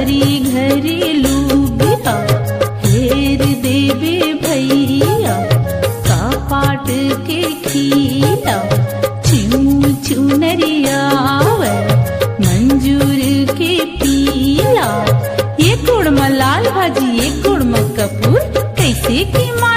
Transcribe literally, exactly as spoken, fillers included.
घरी घरी लुगिया, हेर देबे भैया, कपाट के खीला, चिमू चुनरिया आवय, मंजूर के पीला। एक गोड़ म लाल भाजी, एक गोड़ म कपूर, कैसे की माँ